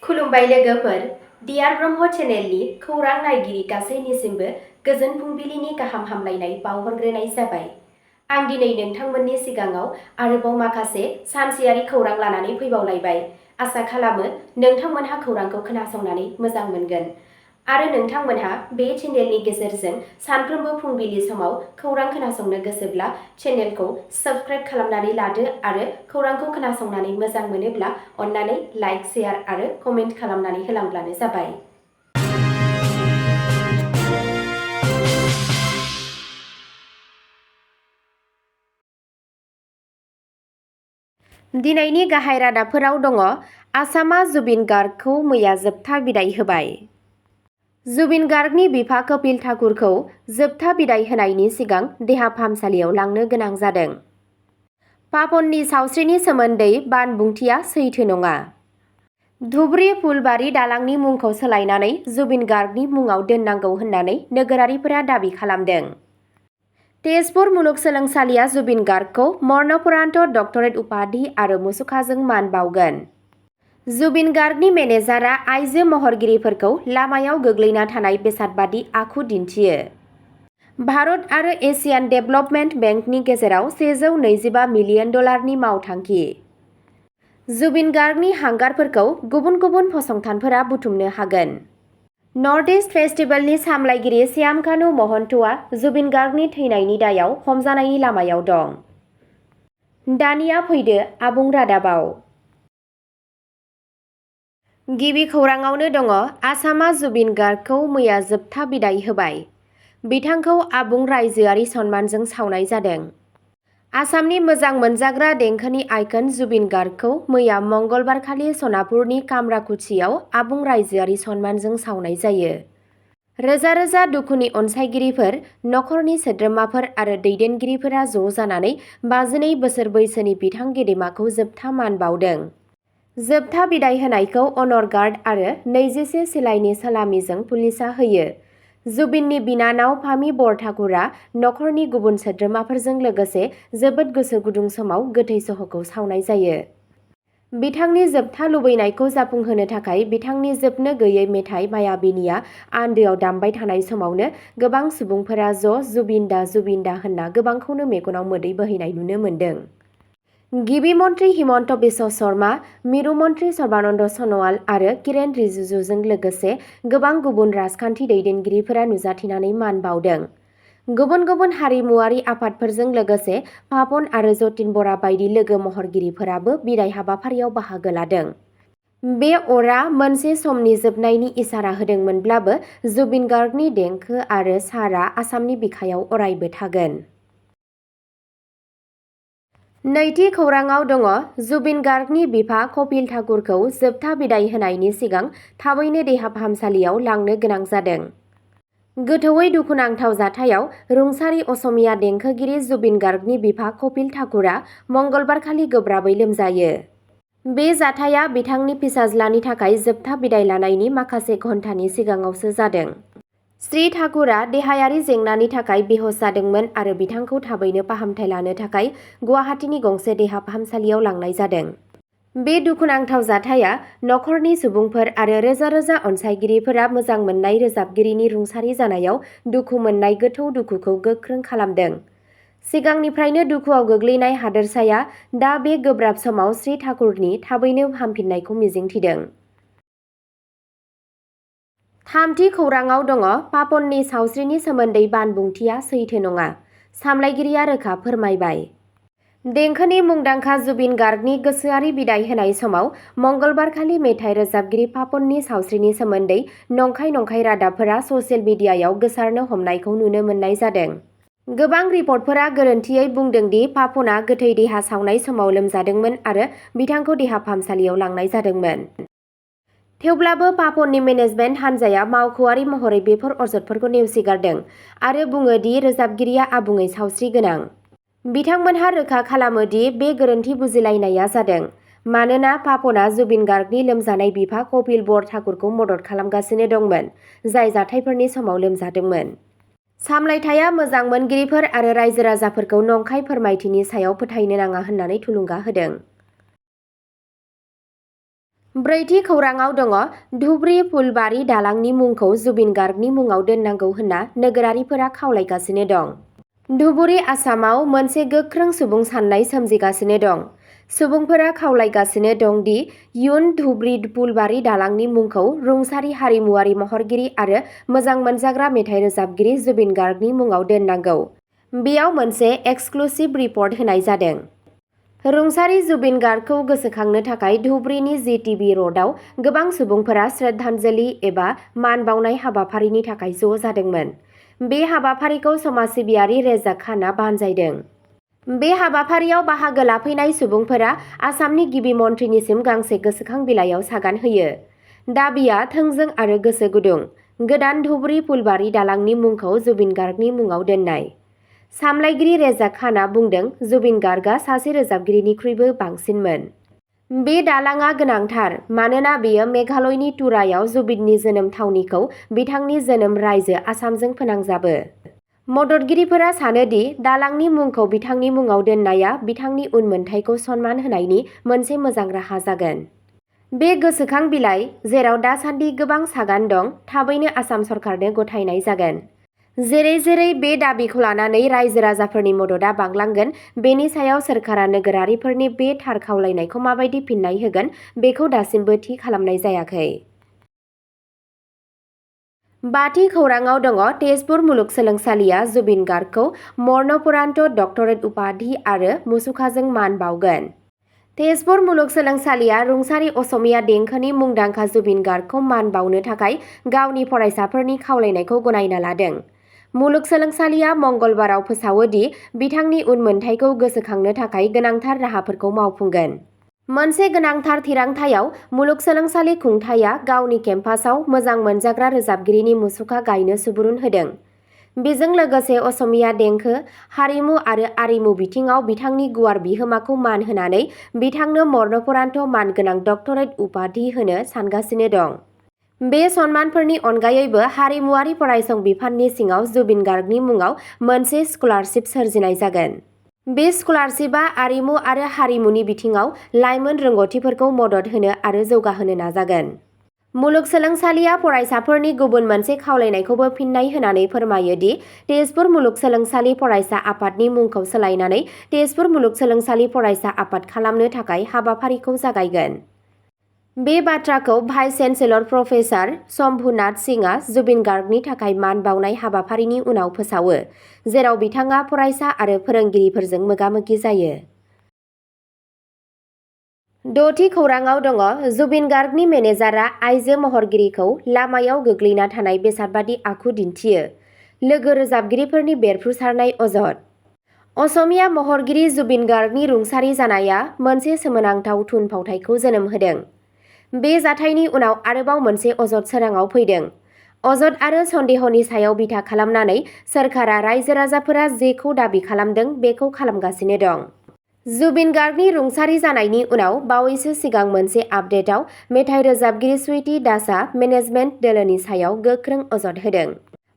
खुलुमबाय लोगोफोर, डियार ब्रह्म चेनेलनि खौरां नायगिरि गासैनिसिमबो गोजोन फुंबिलिनि गाहाम हामलायनाय बावहरग्रोनाय जाबाय। आं दिनै नोंथांमोननि सिगाङाव आरोबाव माखासे सानसेयारि खौरां लानानै फैबावलायबाय। आसा खालामो नोंथांमोनहा खौरांखौ खोनासंनानै मोजां मोनगोन आरो नोंथांमोनहा बे चेनेलनि गेजेरजों सानफ्रोमबो फुंबिलि समाव खौरां खोनासंनो गोसोब्ला चेनेलखौ साबस्क्राइब खालामनानै लादो आरो खौरांखौ खोनासंनानै मोजां मोनोब्ला अन्नानै लाइक, शेयार आरो कमेन्ट खालामनानै होलांब्लानो जाबाय। दिनैनि गाहाय रादाबफोराव दङ। आसामा जुबिन गार्गखौ मैया जोबथा बिदाय होबाय। जुबिन गार्गनि बिफा कपिल ठाकुरखौ जोबथा बिदाय होनायनि सिगां देहा फाहामसालियाव लांनो गोनां जादों। पापननि सावस्रिनि सोमोन्दै बानबुंथिया सैथो नङा। धुबुरी फुलबारी दालांनि मुंखौ सोलायनानै जुबिन गार्गनि मुङाव दोननांगौ होननानै नोगोरारिफोरा दाबि खालामदों। तेजपुर मुलुगसोलोंसालिया जुबिन गार्गखौ मरणोपरान्त डक्टरेट उपाधि आरो मुसुखाजों मान बावगोन। जुबिन गार्गनि मेनेजारआ आइजो महरगिरिफोरखौ लामायाव गोग्लैना थानाय बेसादबादि आखु दिन्थियो। भारत आरो एसियान डेभेलपमेन्ट बेंकनि गेजेराव $125 मिलियन मावथांखि। जुबिन गार्गनि हांगारफोरखौ गुबुन गुबुन फसंथानफोरा बुथुमनो हागोन। नर्थ इस्ट फेस्टिभेलनि सामलायगिरि श्यामकानु महन्तआ जुबिन गार्गनि थैनायनि दायाव हमजानायनि लामायाव दं। दानिया फैदो आबुं रादाबाव। गिबि खौराङावनो दङ। आसामा जुबिन गार्गखौ मैया जोबथा बिदाय होबाय। बिथांखौ आबुं रायजोआरि सन्मानजों सावनाय जादों। आसामनि मोजां मोनजाग्रा देंखोनि आइकन जुबिन गार्गखौ मैया मंगलबारखालि सनापुरनि कामराकुचियाव आबुं रायजोआरि सन्मानजों सावनाय जायो। रोजा रोजा दुखुनि अनसायगिरिफोर, नखरनि सोद्रोमाफोर आरो दैदेनगिरिफोरा ज' जानानै 52 बोसोर बैसोनि बिथां गेदेमाखौ जोबथा मान बावदों। जोबथा बिदाय होनायखौ अनर गार्ड आरो 21 सिलाइनि सलामीजों पुलिसआ होयो। जुबिननि बिनानाव फामि बरठाकुरा नखरनि गुबुन सोद्रोमाफोरजों लोगोसे जोबोद गोसो गुदुं समाव गोथै सह'खौ सावनाय जायो। बिथांनि जोबथा लुबैनायखौ जाफुंहोनो थाखाय बिथांनि जोबनो गैयै मेथाइ मायाबिनीआ आन्दोआव दामबाय थानाय समावनो गोबां सुबुंफोरा जुबिन दा होनना गोबांखौनो मेगनाव मोदै बोहैनाय नुनो मोन्दों। गिबि मन्त्रि हिमन्त बिश्व शर्मा, मिरु मन्त्रि सर्बानन्द सन'वाल आरो किरेन रिजिजुजों लोगोसे गोबां गुबुन राजखान्थि दैदेनगिरिफोरा नुजाथिनानै मान बावदों। गुबुन गुबुन हारिमुआरि आफादफोरजों लोगोसे पापन आरो जतिन बरा बायदि लोगो महरगिरिफोराबो बिदाय हाबाफारियाव बाहागो लादों। बे अरा मोनसे समनि जोबनायनि इसारा होदोंमोनब्लाबो जुबिन गार्गनि देंखो आरो सारा आसामनि बिखायाव अरायबो थागोन। नैथि खौराङाव दङ। जुबिन गार्गनि बिफा कपिल ठाकुरखौ जोबथा बिदाय होनायनि सिगां थाबैनो देहा फाहामसालियाव लांनो गोनां जादों। गोथौवै दुखुनांथाव जाथायाव रुंसारि असमिया देंखोगिरि जुबिन गार्गनि बिफा कपिल ठाकुरा मंगलबारखालि गोब्राबै लोमजायो। बे जाथाया बिथांनि फिसाज्लानि थाखाय जोबथा बिदाय लानायनि माखासे घन्टानि सिगाङावसो जादों। श्री ठाकुरा देहायारि जेंनानि थाखाय बेहस जादोंमोन आरो बिथांखौ थाबैनो फाहामथाय लानो थाखाय गुवाहाटीनि गंसे देहा फाहामसालियाव लांनाय जादों। बे दुखुनांथाव जाथाया नखरनि सुबुंफोर आरो रोजा रोजा अनसायगिरिफोरा मोजां मोननाय रोजाबगिरिनि रुंसारि जानायाव दुखु मोननाय गोथौ दुखुखौ गोख्रों खालामदों। सिगांनिफ्रायनो दुखुआव गोग्लैनाय हादोरसाया दा बे गोब्राब समाव श्री ठाकुरनि थाबैनो हामफिननायखौ मिजिंथिदों। थामथि खौराङाव दङ। पापननि सावस्रिनि सोमोन्दै बानबुंथिया सैथो नङा, सामलायगिरिया रोखा फोरमायबाय। देंखोनि मुंदांखा जुबिन गार्गनि गोसोआरि बिदाय होनाय समाव मंगलबारखालि मेथाइ रोजाबगिरि पापननि सावस्रिनि सोमोन्दै नंखाय रादाबफोरा ससियेल मिडियायाव गोसारनो हमनायखौ नुनो मोननाय जादों। गोबां रिपर्टफोरा गोरोन्थियै बुंदों दि पापनआ गोथै देहा सावनाय समाव लोमजादोंमोन आरो बिथांखौ देहा फाहामसालियाव लांनाय जादोंमोन। थेवब्लाबो पापननि मेनेजमेन्ट हान्जाया मावख'आरि महरै बेफोर अजदफोरखौ नेवसिगारदों आरो बुङो दि रोजाबगिरिया आबुङै सावस्रिगोनां। बिथांमोनहा रोखा खालामो दि बे गोरोन्थि बुजिलायनाया जादों मानोना पापनआ जुबिन गार्गनि लोमजानाय बिफा कपिल बरठाकुरखौ मदद खालामगासिनो दंमोन, जाय जाथायफोरनि समाव लोमजादोंमोन। सामलायथाया मोजां मोनगिरिफोर आरो रायजो राजाफोरखौ नंखाय फोरमायथिनि सायाव फोथायनो नाङा होननानै थुलुंगा होदों। ब्रैथि खौराङाव दङ धुब्रि फुलबारि दालांनि मुंखौ जुबिन गार्गनि मुङाव दोननांगौ होनना नोगोरारिफोरा खावलायगासिनो दं। धुबुरी आसामाव मोनसे गोख्रों सुबुं साननाय सोमजिगासिनो दं। सुबुंफोरा खावलायगासिनो दं दि इयुन धुब्रि फुलबारि दालांनि मुंखौ रुंसारि हारिमुवारि महरगिरि आरो मोजां मोनजाग्रा मेथाइ रोजाबगिरि जुबिन गार्गनि मुङाव दोननांगौ। बेयाव मोनसे एक्सक्लुसिभ रिपर्ट होनाय जादों। रुंसारि जुबिन गार्गखौ गोसोखांनो थाखाय धुब्रीनि जिटिबि र'डआव गोबां सुबुंफोरा श्रद्धांजलि एबा मान बावनाय हाबाफारिनि थाखाय ज' जादोंमोन। बे हाबाफारिखौ समाज सिबियारि रेजाक खानआ बानजायदों। बे हाबाफारियाव बाहागो लाफैनाय सुबुंफोरा आसामनि गिबि मन्थ्रिनिसिम गांसे गोसोखां बिलाइयाव सागान होयो। दाबिया थोंजों आरो गोसो गुदुं। गोदान धुब्री फुलबारि दालांनि मुंखौ जुबिन गार्गनि मुङाव दोननाय। सामलायगिरि रेजाक खानआ बुंदों जुबिन गार्गआ सासे रोजाबगिरिनिख्रुइबो बांसिनमोन। बे दालांआ गोनांथार मानोना बेयो मेघालयनि तुरायाव जुबिननि जोनोम थावनिखौ बिथांनि जोनोम रायजो आसामजों फोनांजाबो। मददगिरिफोरा सानो दि दालांनि मुंखौ बिथांनि मुङाव दोननाया बिथांनि उनमोनथाइखौ सनमान होनायनि मोनसे मोजां राहा जागोन। बे गोसोखां बिलाइ, जेराव दासान्दि गोबां सागान दं, थाबैनो आसाम सरकारनो गथायनाय जागोन। जेरै बे दाबिखौ लानानै रायजो राजाफोरनि मददआ बांलांगोन, बेनि सायाव सोरखारा नोगोरारिफोरनि बे थार खावलायनायखौ माबायदि फिननाय होगोन बेखौ दासिमबो थि खालामनाय जायाखै। बाथि खौराङाव दङ तेजपुर मुलुगसोलोंसालिया जुबिन गार्गखौ मरणोपरान्त डक्टरेट उपाधि आरो मुसुखाजों मान बावगोन। तेजपुर मुलुगसोलोंसालिया रुंसारि असमिया देंखोनि मुंदांखा जुबिन गार्गखौ मान बावनो थाखाय गावनि फरायसाफोरनि खावलायनायखौ गनायना लादों। मुलुगसोलोंसालिया मंगलबाराव फोसावो दि बिथांनि उनमोनथाइखौ गोसोखांनो थाखाय गोनांथार राहाफोरखौ मावफुंगोन। मोनसे गोनांथार थिरांथायाव मुलुगसोलोंसालि खुंथायआ गावनि केम्पासआव मोजां मोनजाग्रा रोजाबगिरिनि मुसुखा गायनो सुबुरुन होदों। बेजों लोगोसे असमिया देंखो, हारिमु आरो आरिमु बिथिङाव बिथांनि गुवार बिहोमाखौ मान होनानै बिथांनो मरणोपरान्त मानगोनां डक्टरेट उपाधि होनो सानगासिनो दं। बे सनमानफोरनि अनगायैबो हारिमुआरि फरायसं बिफाननि सिङाव जुबिन गार्गनि मुङाव मोनसे स्कलारशिप सोरजिनाय जागोन। बे स्कलारशिपआ आरिमु आरो हारिमुनि बिथिङाव लाइमोन रोंग'थिफोरखौ मदद होनो आरो जौगाहोनो नाजागोन। मुलुगसोलोंसालिया फरायसाफोरनि गुबुन मोनसे खावलायनायखौबो फिननाय होनानै फोरमायो दि तेजपुर मुलुगसोलोंसालि फरायसा आफादनि मुंखौ सोलायनानै तेजपुर मुलुगसोलोंसालि फरायसा आफाद खालामनो थाखाय हाबाफारिखौ जागायगोन। बे बाथ्राखौ भाइस चेन्सेलर प्रफेसार शम्भुनाथ सिंहआ जुबिन गार्गनि थाखाय मान बावनाय हाबाफारिनि उनाव फोसावो, जेराव बिथाङा फरायसा आरो फोरोंगिरिफोरजों मोगा-मोगि जायो। द'थि खौराङाव दङ जुबिन गार्गनि मेनेजारआ आइजो महरगिरिखौ लामायाव गोग्लैना थानाय बेसादबादि आखु दिन्थियो। लोगो रोजाबगिरिफोरनि बेरफ्रुसारनाय अजद। असमिया महरगिरि जुबिन गार्गनि रुंसारि जानाया मोनसे सोमोनांथाव थुनफावथायखौ जोनोम होदों। बे जाथायनि उनाव आरोबाव मोनसे अजद सोराङाव फैदों। अजद आरो सन्देहनि सायाव बिथा खालामनानै सोरखारा रायजो राजाफोरा जेखौ दाबि खालामदों बेखौ खालामगासिनो दं। जुबिन गार्गनि रुंसारि जानायनि उनाव बावैसो सिगां मोनसे आपडेटआव मेथाइ रोजाबगिरि स्वीटी दासआ मेनेजमेन्ट दोलोनि सायाव गोख्रों अजद होदों।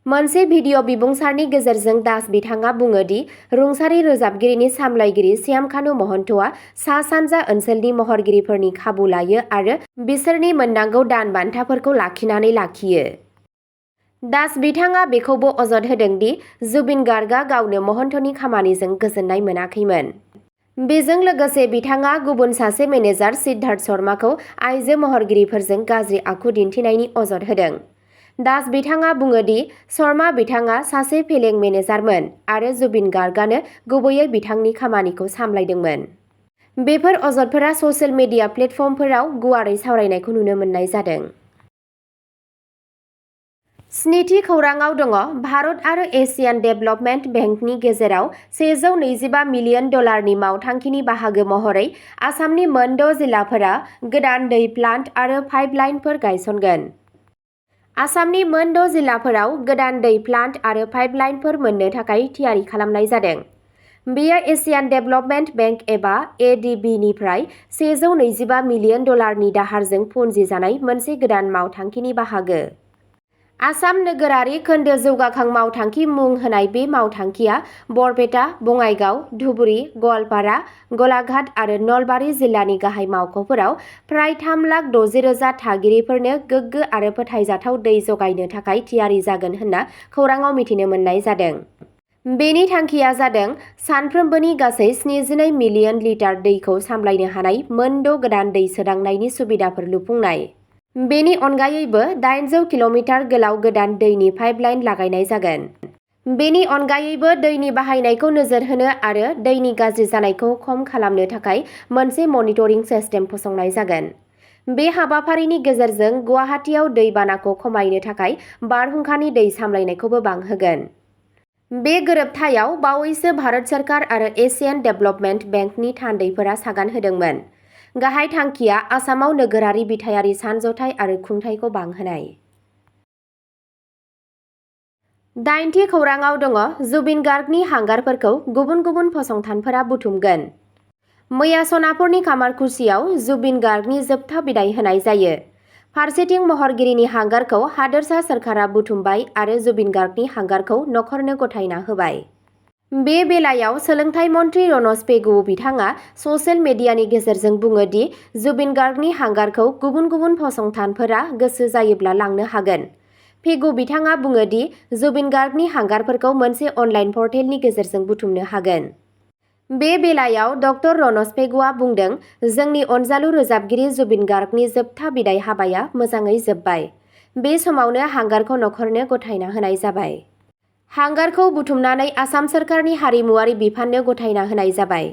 मोनसे भिडिअ' बिबुंसारनि गेजेरजों दास बिथाङा बुङो दि रुंसारि रोजाबगिरिनि सामलायगिरि श्यामकानु महन्तआ सा-सानजा ओनसोलनि महरगिरिफोरनि खाबु लायो आरो बिसोरनि मोननांगौ दान बान्थाफोरखौ लाखिनानै लाखियो। दास बिथाङा बेखौबो अजद होदों दि जुबिन गार्गआ गावनो महन्तनि खामानिजों गोजोननाय मोनाखैमोन। बेजों लोगोसे बिथाङा गुबुन सासे मेनेजार सिद्धार्थ शर्माखौ आइजो महरगिरिफोरजों गाज्रि आखु दिन्थिनायनि अजद होदों। दास बिथाङा बुङो दि शर्मा बिथाङा सासे फेलें मेनेजारमोन आरो जुबिन गार्गआनो गुबैयै बिथांनि खामानिखौ सामलायदोंमोन। बेफोर अजदफोरा ससियेल मिडिया प्लेटफर्मफोराव गुवारै सावरायनायखौ नुनो मोननाय जादों। स्निथि खौराङाव दङ भारत आरो एसियान डेभेलपमेन्ट बेंकनि गेजेराव $125 मिलियन मावथांखिनि बाहागो महरै आसामनि मोन 6 जिल्लाफोरा गोदान दै प्लान्ट आरो पाइपलाइनफोर गायसनगोन। आसामनि मोन 6 जिल्लाफोराव गोदान दै प्लान्ट आरो पाइपलाइनफोर मोननो थाखाय थियारि खालामनाय जादों। बेयो एसियान डेभेलपमेन्ट बेंक एबा एडिबि-निफ्राय $125 मिलियन दाहारजों पुंजी जानाय मोनसे गोदान मावथांखिनि बाहागो। आसाम नोगोरारि खोन्दो जौगाखां मावथांखि मुं होनाय बे मावथांखिया बरपेटा, बङाइगाव, धुबुरी, गवालपारा, गलाघाट आरो नलबारि जिल्लानि गाहाय मावख'फोराव फ्राय 3,60,000 थागिरिफोरनो गोग्गो आरो फोथायजाथाव दै जगायनो थाखाय थियारि जागोन होनना खौराङाव मिथिनो मोननाय जादों। बेनि थांखिया जादों सानफ्रोमबोनि गासै 72 मिलियन लिटार दैखौ सामलायनो हानाय मोन 6 गोदान दै सोदांनायनि सुबिदाफोर लुफुंनाय। बेनि अनगायैबो 800 किल'मिटार गोलाव गोदान दैनि पाइपलाइन लागायनाय जागोन। बेनि अनगायैबो दैनि बाहायनायखौ नोजोर होनो आरो दैनि गाज्रि जानायखौ खम खालामनो थाखाय मोनसे मनिटरिं सिस्टेम फसंनाय जागोन। बे हाबाफारिनि गेजेरजों गुवाहाटीआव दै बानाखौ खमायनो थाखाय बारहुंखानि दै सामलायनायखौबो बांहोगोन। बे गोरोबथायाव बावैसो भारत सरकार आरो एसियान डेभेलपमेन्ट बेंकनि थान्दैफोरा सागान होदोंमोन। गाहाय थांखिया आसामाव नोगोरारि बिथायारि सानज'थाय आरो खुंथायखौ बांहोनाय। 8थि खौराङाव दङ जुबिन गार्गनि हांगारफोरखौ गुबुन गुबुन फसंथानफोरा बुथुमगोन। मैया सनापुरनि खामारकुसियाव जुबिन गार्गनि जोबथा बिदाय होनाय जायो। फारसेथिं महरगिरिनि हांगारखौ हादोरसा सोरखारा बुथुमबाय आरो जुबिन गार्गनि हांगारखौ नखरनो गथायना होबाय। बे बेलायाव सोलोंथाइ मन्थ्रि रनज पेगु बिथाङा ससियेल मिडियानि गेजेरजों बुङो दि जुबिन गार्गनि हांगारखौ गुबुन गुबुन फसंथानफोरा गोसो जायोब्ला लांनो हागोन। पेगु बिथाङा बुङो दि जुबिन गार्गनि हांगारफोरखौ मोनसे अनलाइन पर्टेलनि गेजेरजों बुथुमनो हागोन। बे बेलायाव डक्टर रनज पेगुआ बुंदों, जोंनि अनजालु रोजाबगिरि जुबिन गार्गनि जोबथा बिदाय हाबाया मोजाङै जोबबाय। बे समावनो हांगारखौ नखरनो गथायना होनाय जाबाय। हांगारखौ बुथुमनानै आसाम सोरखारनि हारिमुवारि बिफाननो गथायना होनाय जाबाय।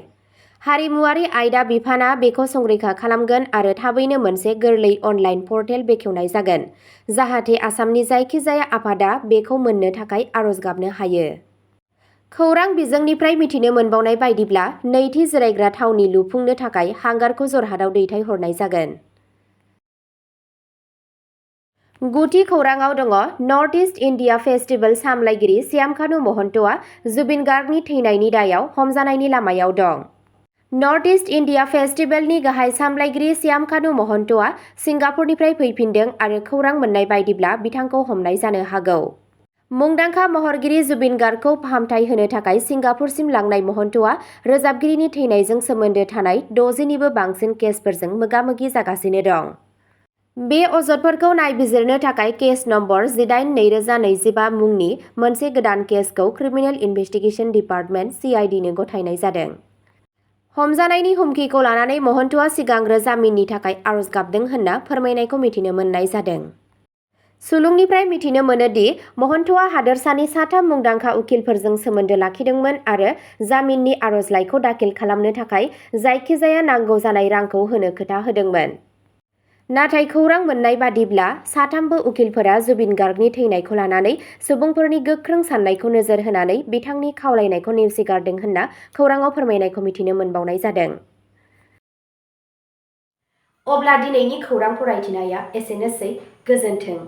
हारिमुवारि आयदा बिफाना बेखौ संरैखा खालामगोन आरो थाबैनो मोनसे गोरलै अनलाइन पर्टेल बेखेवनाय जागोन, जाहाथे आसामनि जायखिजाया आफादा बेखौ मोननो थाखाय आरज गाबनो हायो। खौरां बिजोंनिफ्राय मिथिनो मोनबावनाय बायदिब्ला नैथि जिरायग्रा थावनि लुफुंनो थाखाय हांगारखौ जरहाटआव दैथायहरनाय जागोन। 9थि खौराङाव दङ नर्थ इस्ट इन्डिया फेस्टिभेल सामलायगिरि श्यामकानु महन्तआ जुबिन गार्गनि थैनायनि दायाव हमजानायनि लामायाव दं। नर्थ इस्ट इन्डिया फेस्टिभेलनि गाहाय सामलायगिरि श्यामकानु महन्तआ सिंगापुरनिफ्राय फैफिनदों आरो खौरां मोननाय बायदिब्ला बिथांखौ हमनाय जानो हागौ। मुंदांखा महरगिरि जुबिन गार्गखौ फाहामथाय होनो थाखाय सिंगापुरसिम लांनाय महन्तआ रोजाबगिरिनि थैनायजों सोमोन्दो थानाय 60निबो बांसिन केसफोरजों मोगा-मोगि जागासिनो दं। बे अजदफोरखौ नायबिजिरनो थाखाय केस नम्बर 18/2025 मुंनि मोनसे गोदान केसखौ क्रिमिनेल इनभेस्टिगेशन डिपार्टमेन्ट (CID) नो गथायनाय जादों। हमजानायनि हुमखिखौ लानानै महन्तआ सिगांग्रो जामिननि थाखाय आरज गाबदों होनना फोरमायनायखौ मिथिनो मोननाय जादों। सुलुंनिफ्राय मिथिनो मोनो दि महन्तआ हादोरसानि 3 मुंदांखा उखिलफोरजों सोमोन्दो लाखिदोंमोन आरो जामिननि आर'जलाइखौ दाखिल खालामनो थाखाय जायखिजाया नांगौ जानाय रांखौ होनो खोथा होदोंमोन। नाथाय खौरां मोननाय बादिब्ला साथामबो उखिलफोरा जुबिन गार्गनि थैनायखौ लानानै सुबुंफोरनि गोख्रों साननायखौ नोजोर होनानै बिथांनि खावलायनायखौ नेवसिगारदों होनना खौराङाव फोरमायनायखौ मिथिनो मोनबावनाय जादों। अब्ला दिनैनि खौरां फरायथिनाया एसेनोसै। गोजोन्थों।